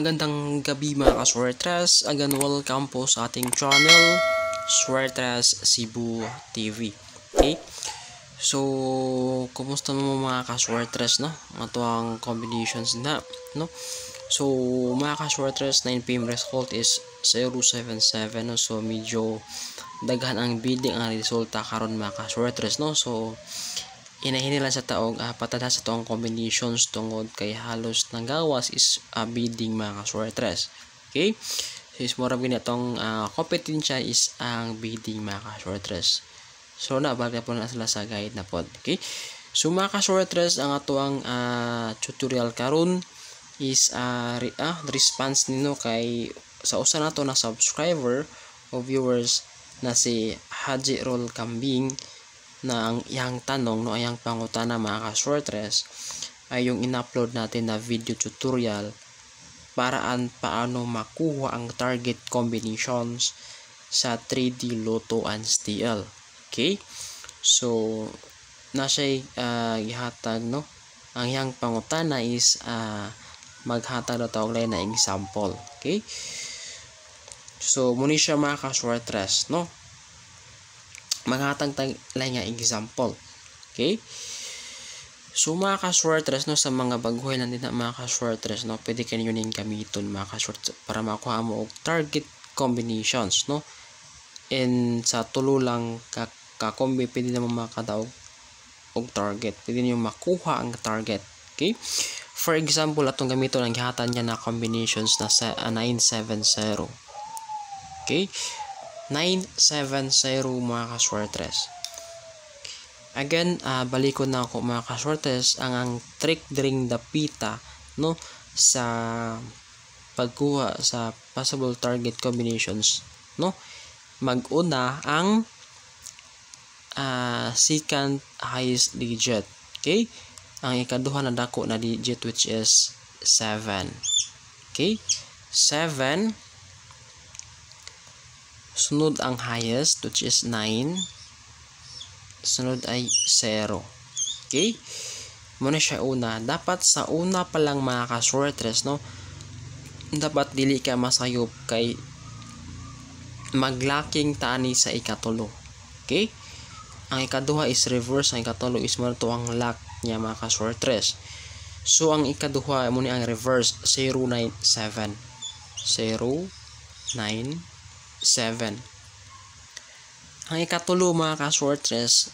Magandang gabi, mga kaswertres. Again, welcome po sa ating channel, Swertres Cebu TV. Okay? So, kumusta mo, mga kaswertres, no? Ato ang combinations na, no? So, mga kaswertres, 9 p.m. result is 077, no? So, medyo daghan ang bidding ang resulta karon, mga kaswertres, no? So, inahin nila sa taog patadha sa tuong combinations tungod kay halos nagawas is bidding, mga kaswertres. Okay? So is mura gini atong kompetensya is ang bidding, mga kaswertres. So na balik po na sila sa guide na pod. Okay? So mga kaswertres, ang ato ang tutorial karon is response nino kay sa usa nato na subscriber o viewers na si Haji Rol Kambing na ang iyang tanong, no, iyang pangutana, mga kaswertres, ay yung in-upload natin na video tutorial paraan paano makuha ang target combinations sa 3D Lotto and STL. Okay? So, na siya gihatag, no? Ang iyang pangutana is maghatag na tawag na example. Okay? So, muni siya, mga kaswertres, no? Maghatag tag nga example. Okay? So mga kaswertres, no, sa mga baguhin lang din na mga kaswertres, no, pwede kayo ning gamiton, mga kaswertres, para makuha mo og target combinations, no. And sa tulo lang ka kombi, pwede na mo makadaog og target. Pwede niyo makuha ang target. Okay? For example, atong gamiton ang gihatan niya na combinations na sa 970. Okay? 970, mga kaswertres. Again, balikon na ako, mga kaswertres, ang trick during dapita, no, sa pagkuha sa possible target combinations, no, mag-una ang second highest digit. Okay? Ang ikaduha na dako na digit, which is 7. Okay? 7, sunod ang highest, which is 9, sunod ay 0. Okay? Muna siya una. Dapat sa una pa lang, mga kaswertres, no, dapat dili ka masayop kay maglocking tani sa ikatulo. Okay? Ang ikaduha is reverse, ang ikatulo is mo to ang lock niya, mga kaswertres. So ang ikaduha mo ni ang reverse, 097. 0 9 7. Ang ikatulo, mga kaswertres,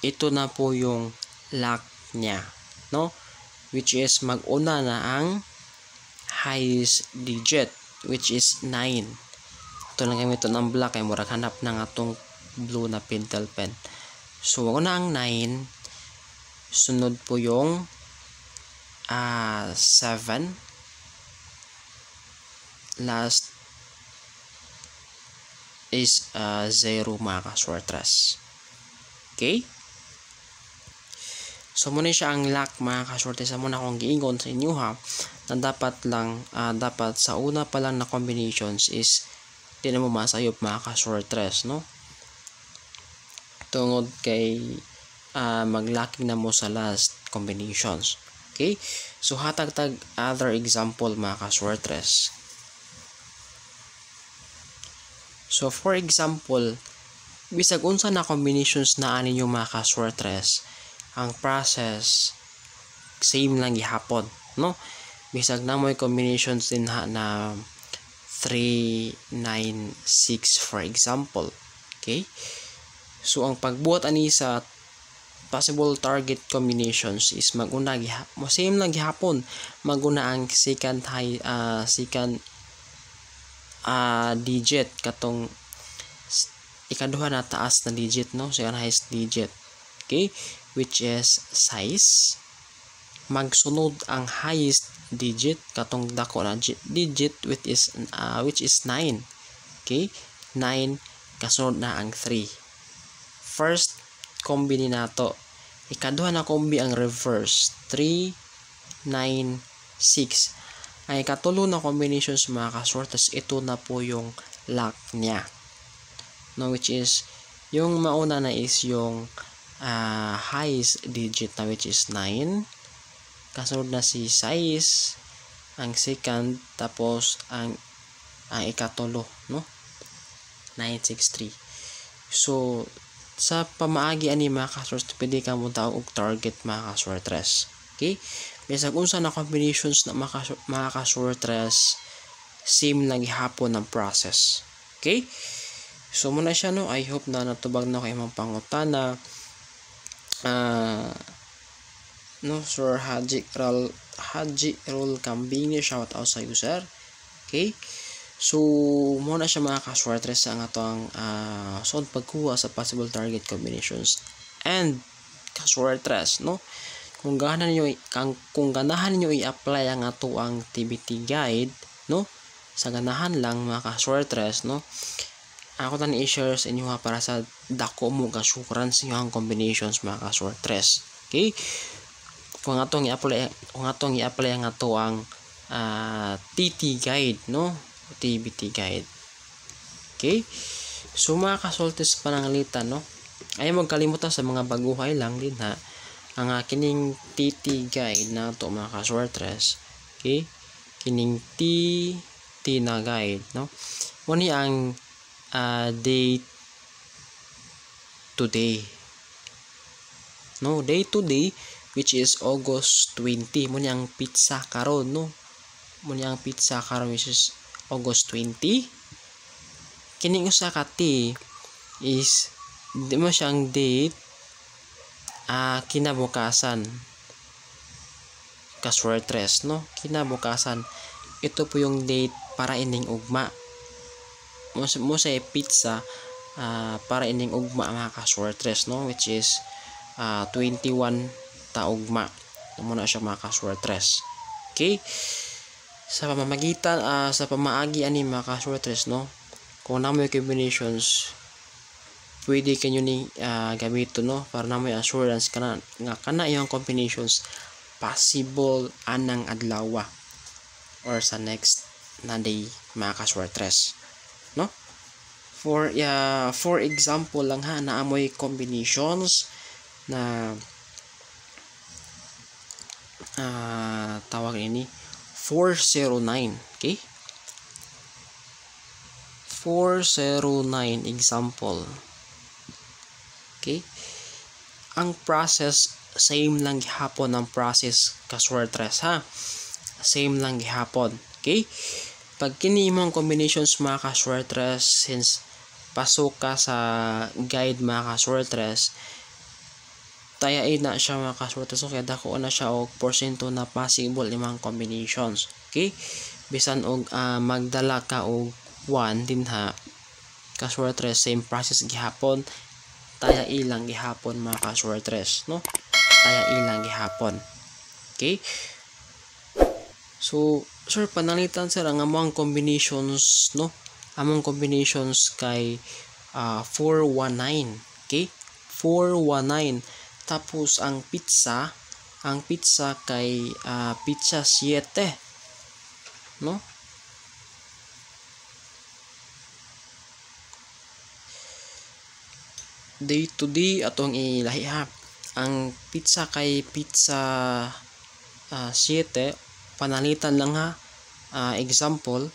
ito na po yung lock niya, no? Which is mag-una na ang highest digit, which is 9. Ito lang gamit ng black kay murag hanap na nga tong blue na pentel pen. So una ang 9, sunod po yung 7, last is 0, mga kaswertres. Okay? So muna siya ang lock, mga kaswerte. Sa muna akong giingon sa inyo ha na dapat lang dapat sa una pa lang na combinations is di na mo masayop, mga kaswertres, no, tungod kay maglocking na mo sa last combinations. Okay? So hatag tag other example, mga kaswertres. So for example, bisag unsa na combinations na ani yung mga kaswertres, ang process same lang gihapon, no? Bisag na mo'y combinations din ha na 3 9 6, for example. Okay? So ang pagbuhat ani sa possible target combinations is maguna mo same lang gihapon, maguna ang second high second digit, katong ikaduha na taas na digit, no, second highest digit, okay, which is size. Magsunod ang highest digit, katong dako na digit, which is 9. Okay, 9, kasunod na ang 3. First kombi ni nato. Ikaduha na kombi ang reverse, 3 9 6. Ang ikatulo na combinations, mga kaswertes, ito na po yung lock niya, no, which is yung mauna na is yung highest digit na, which is 9, kasunod na si size. Ang second, tapos ang ikatulo, no? 963. So sa pamaagi ani, mga kaswertres, pwede ka mo tawag og target, mga kaswertres. Okay? Bisag unsa na combinations na, mga kaswertres, same lang gihapon ng process. Okay? So muna siya, no. I hope na natubag na ko imong pangutana. No, Sir Haji Rol Kambini, shout out sa iyo, sir. Okay? So, mo na siya, mga kaswertres, sa ang atong so pagkuha sa possible target combinations. And kaswertres, no? Kung ganahan niyo i-apply ang ato ang TBT guide, no? Sa ganahan lang, mga kaswertres, no? Ako tan i-share sa inyo ha, para sa dako mo assurance inyo ang combinations, mga kaswertres. Okay? Kung atong i-apply ang ato ang TT guide, no? TBT guide. Okay? So mga kasultis, pananglitan, no? Ay magkalimutan sa mga baguhay lang din ha. Ang kining TT guide na to, mga kaswertres. Okay? Kining TT na guide, no? Mo ni ang day to day. No, day to day, which is August 20. Mo ni ang petsa karon, no? Mo ni ang petsa karon, which is August 20. Kining usa ka T is di mo siyang date kinabukasan, kaswertres, no? Kinabukasan, ito po yung date para ining ugma mo sa petsa para ining ugma, mga kaswertres, no? Which is 21 ta ugma mo na siya, mga kaswertres. Okay, sa pamamagitan sa pamaagi ani, mga kaswertres, no, kung namoy combinations, pwede kanyo ni gamito, no, para namoy assurance kana nga kana iyang combinations possible anang adlaw or sa next na day, mga kaswertres, no? For example lang ha, naamoy combinations na tawag ini 409. Okay, 409 example. Okay, ang process, same lang gihapon ang process, kaswertres ha, same lang gihapon. Okay, pag kini imong combinations, mga kaswertres, since pasok ka sa guide, mga kaswertres, tayain na siya, mga kaswertres. So kaya dako na siya og porsyento na possible imong combinations. Okay, bisan og magdala ka og 1 din ha, kaswertres, same process gihapon, taya ilang gihapon, mga kaswertres, no? Taya ilang gihapon. Okay, so sir, pananglitan sir, ang among combinations, no, among combinations kay 419. Okay, 419. Tapos ang petsa kay petsa 7, no? Day to day atong ilahi ha. Ang petsa kay petsa 7, panalitan lang ha. Example,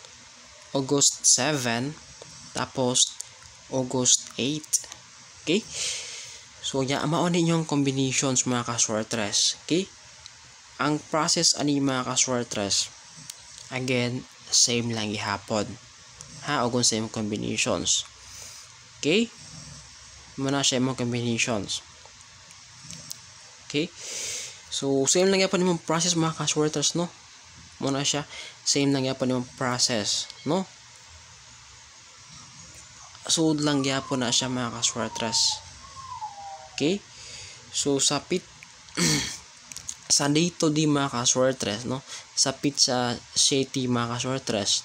August 7 tapos August 8. Okay? So, ya mao ni inyong combinations, mga kaswertres. Okay? Ang process ani, mga kaswertres, again, same lang gihapon. Ha, og same combinations. Okay? Muna siya imong combinations. Okay? So, same lang gyapon imong process, mga kaswertres, no? Muna siya, same lang gyapon imong process, no? Sud lang gyapon na siya, mga kaswertres. Okay? So, sa pit sa dito di, mga kaswertres, no? Sa petsa 7, mga kaswertres.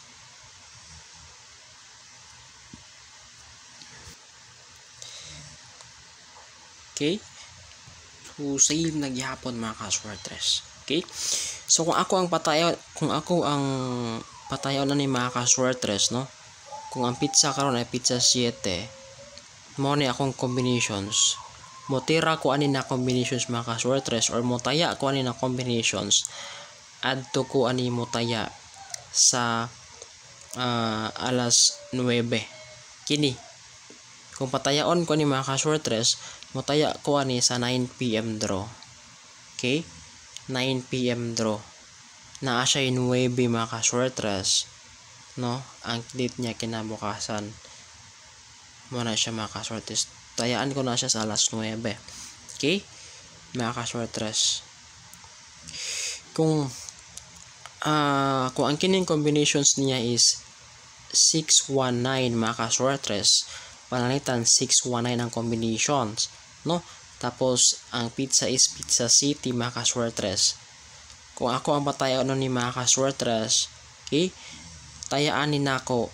Okay? So, same na gihapon, mga kaswertres. Okay? So, kung ako ang patayaw na ni, mga kaswertres, no? Kung ang petsa karon ay petsa 7, mao ni akong combinations. Motira ko ani na combinations, mga kaswertres, or motaya ko ani na combinations. Adto ko ani motaya sa alas 9. Kini kung patayaon ko ni mga kaswertres, motaya ko ani sa 9 PM draw. Okay? 9 PM draw. Naa siya 9 mga kaswertres, no? Ang date niya kinabukasan. Mo na siya mga kaswertres. Tayaan ko na siya sa alas 9. Okay? Mga kaswertres. Kung ang kining combinations niya is 619 mga kaswertres, pananglitan 619 ang combinations, no? Tapos ang pizza is Pizza City mga kaswertres. Kung ako ang patayo ni mga kaswertres, okay? Tayaan ni nako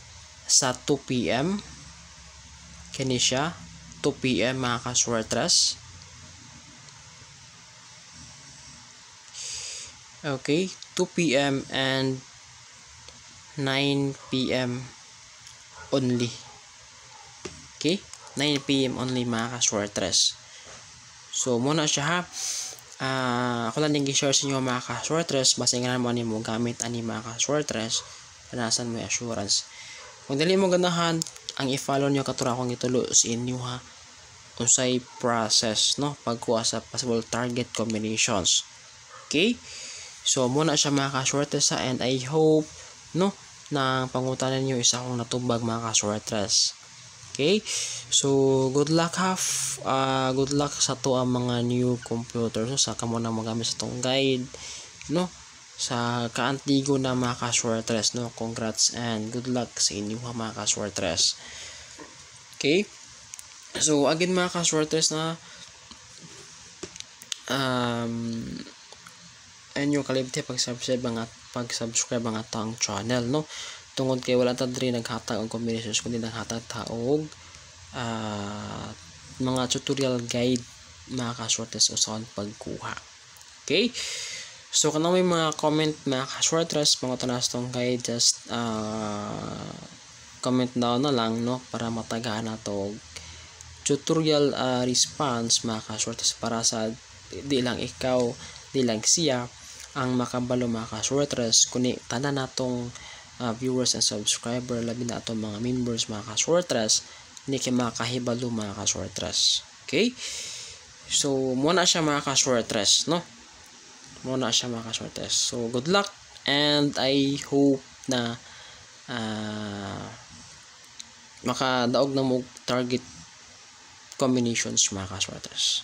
sa 2 PM. Kini siya 2 PM mga kaswertres. Okay, 2 PM and 9 PM only. Okay, 9 PM only mga kaswertres. So muna siya ha. Ako lang din gi-share sa inyo mga kaswertres, basta nga mo ani mo gamit ani mga kaswertres, panasan mo assurance. Kung dili mo ganahan, ang i-follow niyo katura akong gitulo sa inyo ha, unsay process, no, pagkuha sa possible target combinations. Okay? So muna siya mga kaswertres ha, and I hope, no, na ang pangutanan niyo isa akong natubag mga kaswertres. Okay? So good luck half, good luck sa to ang mga new computer, so sa kamo na magamit sa tong guide, no, sa kaantigo na mga kaswertres, no. Congrats and good luck sa inyo mga kaswertres. Okay? So again mga kaswertres na inyo kalibte pag-subscribe ang atong channel, no, tungod kay wala ta diri naghatag og combinations kundi naghatag ta og mga tutorial guide mga kaswertres usaon pagkuha. Okay? So kung may mga comment mga kaswertres, mga tanas tong guide, just comment down na lang, no, para matagaan nato og tutorial response mga kaswertres, para sa di lang ikaw, di lang siya ang makabalo mga kaswertres, kundi tanan natong viewers and subscriber, labi na atong mga members mga kaswertres, hindi kay makahibalo mga kaswertres. Okay? So muna siya mga kaswertres, no? Muna siya mga kaswertres. So good luck and I hope na makadaog na mo target combinations mga kaswertres.